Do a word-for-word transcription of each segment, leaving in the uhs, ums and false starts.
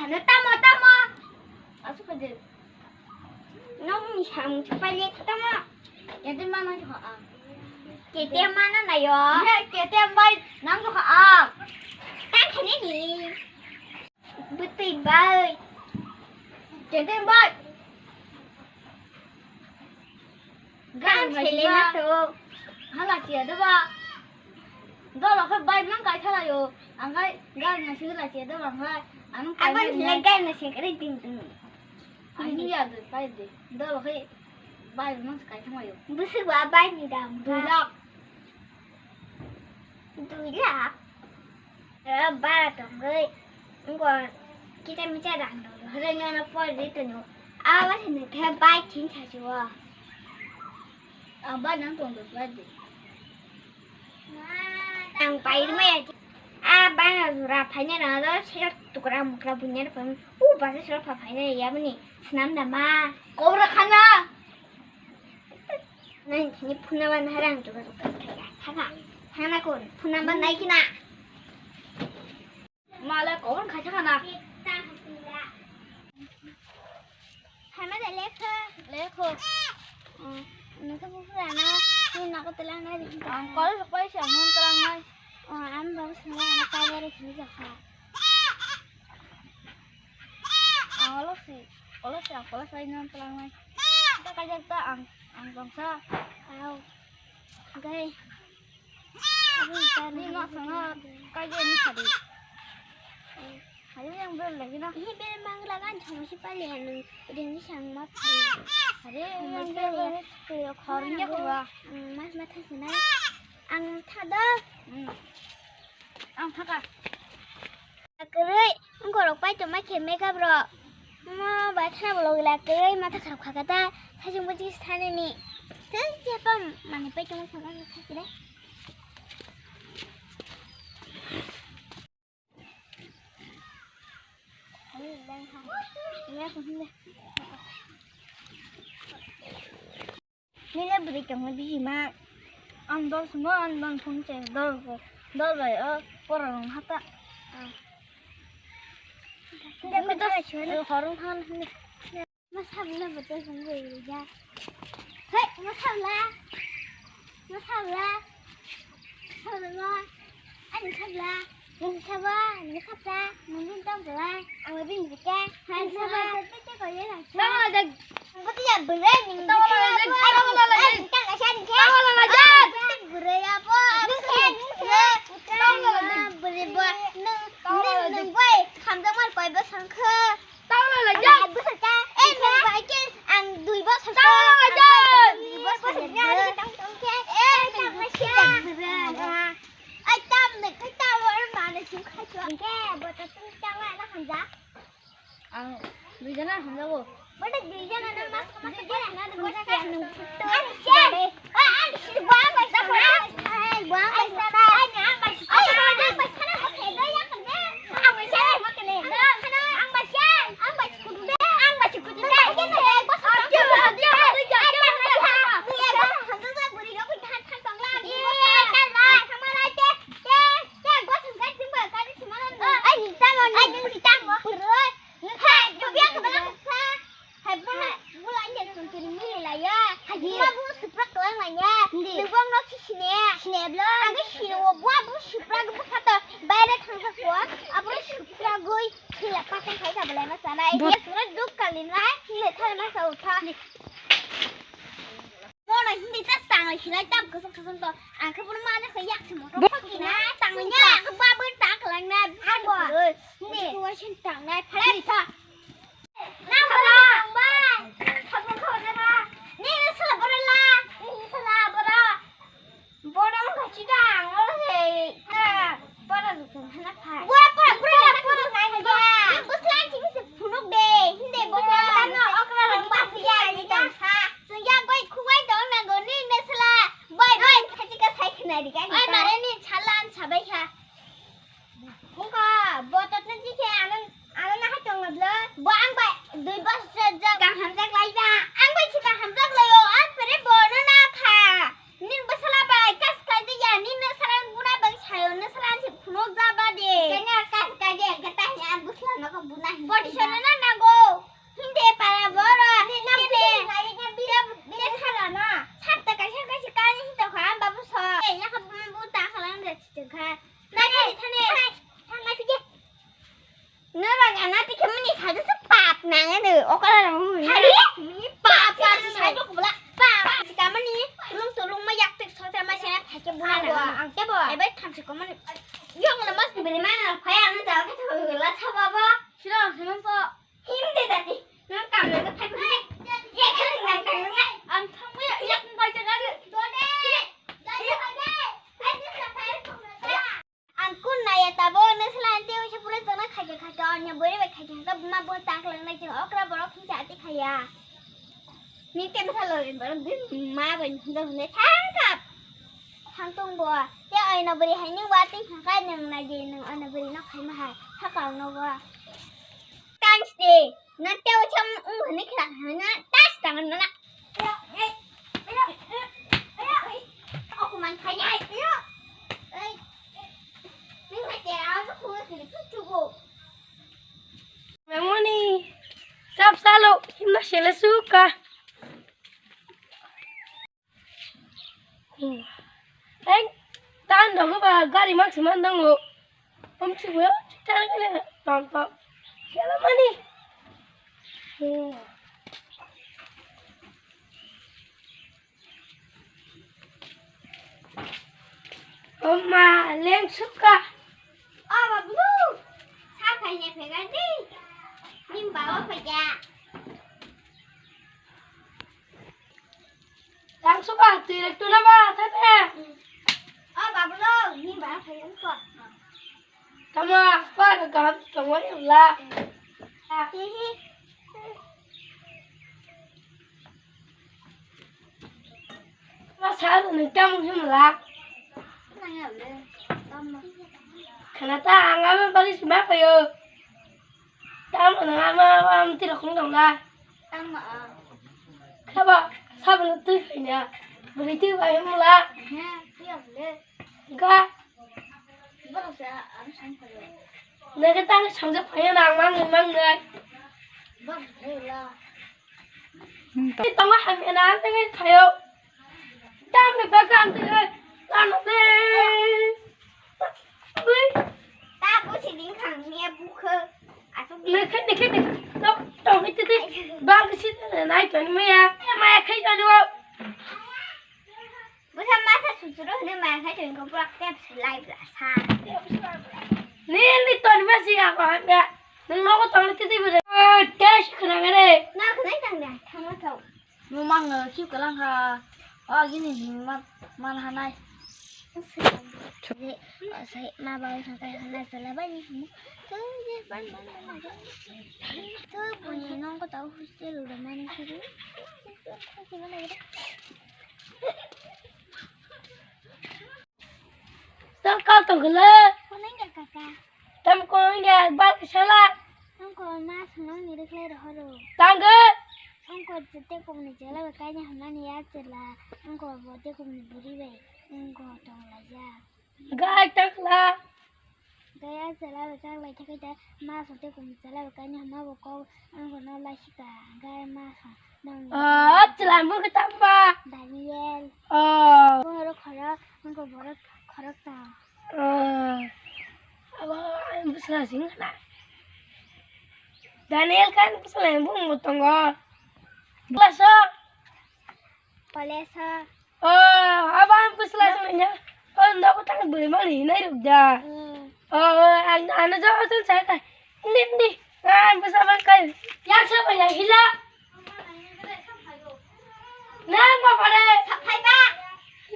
Ano tamo, tamo. Asuk aja. Nong ni samung chupali tamo. K T M mana kha a. K T M mana na yo. He, K T M bai nang kha a. Ta khani ni. Bwtwi bai. K T M bai. Gan sele na to. Hala sia da ba. Dolo khe bai mang kai thala yo. Ang kai gan na sila sia da ba ang kai. Ang kai. Aban sele gan na sele ding ding. Ani ya de bai de. Dolo khe bai mang kai thang yo. Bwswk ba bai ni dam. Dui lakh. Dui lakh. Bara tongwi. Ngo kita micha rang do. Hore nyono pori tunu. Awa sini khe bai thin sa chuwa. Ang bai nang tong do bai de. Ang bai rwmaya. A bana jura phaina rang do sira tukra mukra bunya rwphaima. U basa sira pha phaina yabani snam da ma. Kobra khana. Nang thani phuna ban harang juga juga thaka. Thaka. Thana kun phuna ban nai kina. Mala kobra khai thaka na. Hama da lekha. Lekho. Nokha bufra na, ni nokha telang na. Ang kol sok pai siya mon telang nai. Oh, am bang sini ana kaya re sini jakha. Ang olo si, olo si ang kola sai non telang nai. Ta kajak ta ang, ang bangsa. Au. Gai. Ni ma sanga kajak ni sadi. Hari yang ber lagi na. Ini ber mang lagan chong si pali anu. Ring sang ma pali. Hari yang ber lagi. Khor ni ko ba. Mas ma thasi na. Ang thada. Ang thaka. Kwrwi, wngkorok pai tongma khe makeup rok. Mo bai khna bolok la kwrwi matha khap kha kata, thajing bujik sanani. Tei je pam mani pai tongma khe makeup kha khe. Nini bwrwi tongma bisi ma. Ang dol swngo, ang dol phone se, dol, dol bai o pora rong hata. Hindi ko dol, eh, horong han hindi. Masabla betul sungguh ya. Hei, masabla. Masabla. Sabla. Ani sabla. Nini sabo, nini khapsa, nini tong sabo, ang bini bika. Hai sabo, tete ko ye lang. Tong la jak. Ang ko tiya bere nini. Tong la jak, tong la jak. Ai, tong la jak. Tong la jak. Bere ya bo. Nini se, nini se. Tong la jak. Bere bo. Nung, nung, nung boy. Khamjak mar koi bo sangkhe. Tong la jak. Ang bwswk khe, eh, nung bai khe ang dui bosor. Tong la jak. Dui bosor. Tong tong khe. Eh, tong la jak. Ai, tam de, kai tam, aro mane sing khai to. Ke, bo to sing tang la na hamja. Ang dui jana hamjago. Bo to dui jana na mas mas ke na ko ka nu. Ani se. Ani se bo ang bai sa. Bo ang bai sa. Ani ang bai sa. Ai, ang bai sa na ko ke do ya kan de. Ang bai sa na ko ke le. Ang bai sa. Ang bai sa ku de. Ang bai sa ku de. Ai, ke na ko sa. Bo- Mono hindi ta tang lai hinai tam kosong kosong to. Ang khe bono mane khe yak se motor phok kina tang lai nya. Ang khe ba bo ta klang na. Ang bo. Hindi. Ko wa shin tang nai phalai tha. Na phala. Ba. Khabu khabu na ba. Ni na sala bora la. Ni sala bora. Bora mo khachi ta ang o se. Na. Pora lutung hana phai. Bora, bora, bora, bora, bora, bora. Bosla chini se phunuk de. Hindi bosla tano okra rang basi ya ni ta. Sungya goi khuwai dong na go ni nesla. Bai, bai, khachi ka sai khna ri ka ni. Oi, ta. Mare ni chalan sabai kha. Mungkha, bo to tna ji khe ano, ano na hai tong na blo. Bo ang bai dui bosor se ja. Kang hamjak lai ba. Ang bai si kang hamjak lai o. Ang pere bo no na kha. Nin bwsala bai kas kai de ya, nin na saran guna bai sayo, na saran si phunuk ja ba de. Kanya Kha. Nai, nai, thani. Thang nai, sige. Norok ana tikhe mani sajak se pap nang ano. Okara nang mani. Hari? Mani pap, pap, sajak bula. Pap, pap. Sika mani. Tulung, tulung ma yak tik sota ma sena thake buna nang. Ang ke bo. Ebe tham siko mani. Yang na mas beri mana? Phai ang jaga ke thoi la chaba ba. Sila, sila ko. Him de dadi. Nang kam nang thai ko. Ye khali nang kam nang. Ang thang ya, yak bai jaga de. Dode. Dode, dode. Ai, de sa thai ko. Ang kun naya tabo, nung sila ante usi pura jana khaja khaja, anya bori bai khaja khaja, ma bo tak lang nai jeng okra borok hinja ati khaya. Ni tem sa lo borok bi ma bai hinja hune thangkap. Thang tung bo, te oina bori hai ning wa ting thangkai nung nai je nung oina bori no khai ma hai, thakal no bo. Thanks de. Na teo cham ung hini khla hana tas tangan mana. Aku man khanya. Ning ma tera aku khulu khulu tu go. Memoni sap salo himna sele suka. Eng, tan dogo ba gari mak siman dango. Om si bo tan kene tom tom. Kela mani. Oma leng suka. O babu, sa phai ne phega di. Nim bawa phega. Yang suka direktur nama tete. O babu lo, ni ba phai ko. Tama par gam tongwa la. Hihi. Ma sa ni tam him la. Khana ta ang ama bali sima kayo. Tamo na ama ama tira khung dong la. Tamo a. Khaba sabun tui khaina. Bagi tui bai mula. He, tui a le. Ga. Boro sa am sang khayo. Nake tang sangjak phaya na mang mang nai. Boro sa la. Tama hamya na tang khayo. Tamo ba kan tang khayo. Tamo le. Ui. Ta busi ding khang ni bukho. Asuk ding. Neke neke neke. Tok tok itu deh. Bang ke situ na nai kan maya. Maya kai kan dua. Busa masa susuro ni maya kai kan ko prak tep silai blasa. Ni ni ton masi aku ya. Nang nogo tong itu deh. Test kena kene. Na kena tang deh. Tang tong. Mumang no khip kalang kha. O gini hing ma man hanai. Sai ma ba sa kai hanai sala ba ni hing. Tu je ban ban ban. Tu buni nong ko tau hostel ura mani suru. Tang kal tong kele. Koneng ga kaka. Tam koneng ga bal sala. Tang ko ma sunang ni rikhle rohoro. Tang ge. Tang ko jete ko ni jela ba kai ni hamani ya jela. Tang ko bote ko ni buri be. Tang ko tong la ja. Gai tang la. Gai a jela ba kai lai thakai ta ma sote ko ni jela ba kai ni hama bo ko. Tang ko no la shika. Gai ma sa. Ah, chwla mung tamba. Daniel. Oh. Borok khorok, angko borok khorok ta. Oh. Abo ang bwsla sing na. Daniel kan bwsla bung tongo. Bwsla so. Pole so. Oh, abo ang bwsla sing na. Oh, nogo tang bwrwi mani hinai ruk da. Hmm. Oh, ang ano jawa tun sai kai. Hindi, hindi. Ah, bwsa bang kai. Yang sa ba yang hila. Nang ba pare. Saphai ba.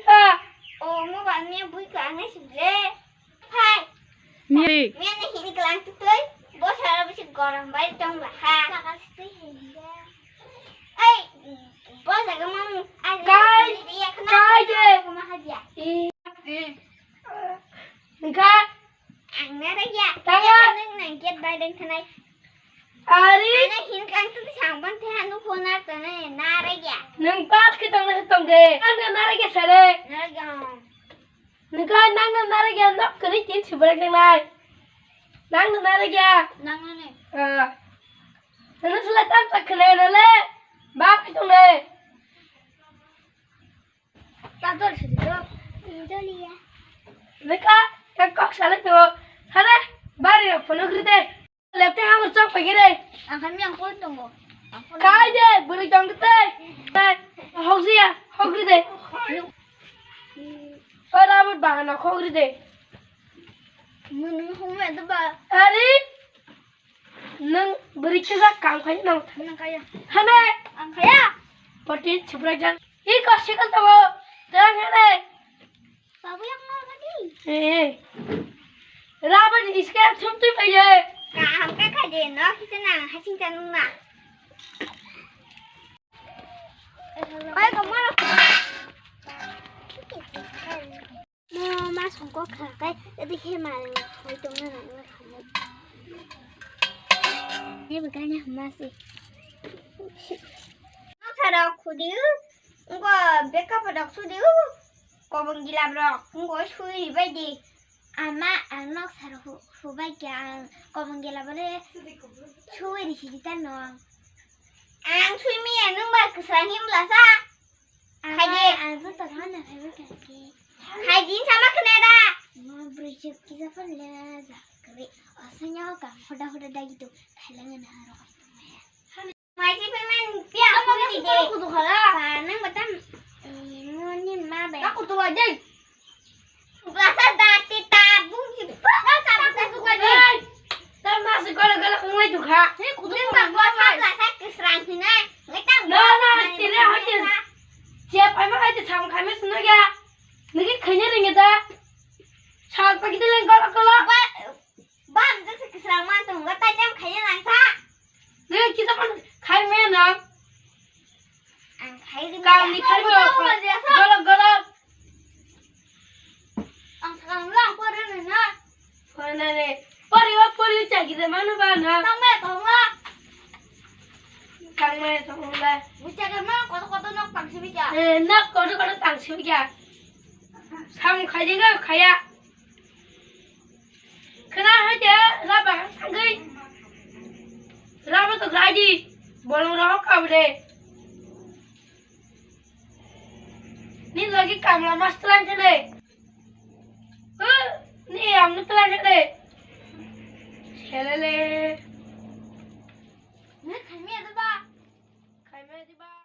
Ha. O mo ba ni bui ka ngai sile. Phai. Ni. Ni ni hini klang tu tui. Bo sara bisi gorom bai tong ba ha. Saka situi hini. Ei, bo jaga mang. Kai. Kai de. Ko ma ha dia. Eh. Engka. Ang naraya. Tanga. Nang nang get bai deng thanai. Ari. Ana hin kang tu sang ban te hanu phone ar tane naraya. Nang pat ke tong na tong de. Ang naraya sare. Naraya. Nang ka nang naraya nok kani tin sibrak nang nai. Nang naraya. Nang ne. Ah. Nang sila tam tak kene na le. Bak ke tong de. Tadol sidi do. Doliya. Neka. Kale to, hane, bari rok phunuk ride. Lepte hamar chok pagi re. Ang kami ang kol tongo. Ang kol. Kai de, buri tong de. Kai, hok siya, hok ride. Ora mut bahana hok ride. Munu hong me de ba. Ari, nang buri kisa kam khai nang. Nang kaya. Hane. Ang kaya. Poti chupra jang. Iko sikal tongo. Tang hane. Babu yang mau tadi. Eh. Raban iskar thum tui paye. Kaham ka khaje no kisa nang hasing chanung na. Oi kamara. Mo ma songko kha kai tadi he ma hoi tong na na khamai. Ni baganya ma si. Sara khudi. Ngo beka padok sudi u. Kobong gilap rok ngo sui ribai di. Ama ang nok sar hu-, hubai kya ang kobong gilap le sui ri sidi ta no. Ang sui mi ang nung ba kusang him lasa. Ama. Khaidi. Ang to tong hana khai ba kya ke. Khaidi sama kene da. Ngo bri chuk kisa pon le ja kri. Asanya ka hoda hoda dagi tu. Khalang na ro. Mai si payment pia. Tamo aku ni de. Aku tu khala. Panang batam. Eh, ngoni ma be. Aku tu aja. Rasa dati tabung si. Rasa aku tu aja. Tam masih kalau kalau ngai tu kha. Ni kutu ma rasa rasa kesrang sini. Ngai tam. Na na tine hoje. Siap ama aja sama kami senang ya. Nagi khanya ringa da. Sal pagi tu leng kalau kalau. Bam jwk se kwsrang ma tongo, tai tam khaina nang sa. Nang kisa man khai me nang. Ang khai ri. Kang ni khai bo. Golok golok. Ang sakang lang pore na na. Pore na ne. Pore wa pore cha gi de manu ba na. Tang me tong la. Tang me tong la. Bucha ke ma koto koto nok tang si bicha. Eh, nok koto koto tang si bicha. Sam khai de ga khaya. Khna hai de, raba hang thangwi. Raba to grai di. Bolong rohok kau de. Ni lagi kamla mas tlang kene. Huh, ni ang ni tlang kene. Helele. Ni khaimia de ba. Khaimia de ba.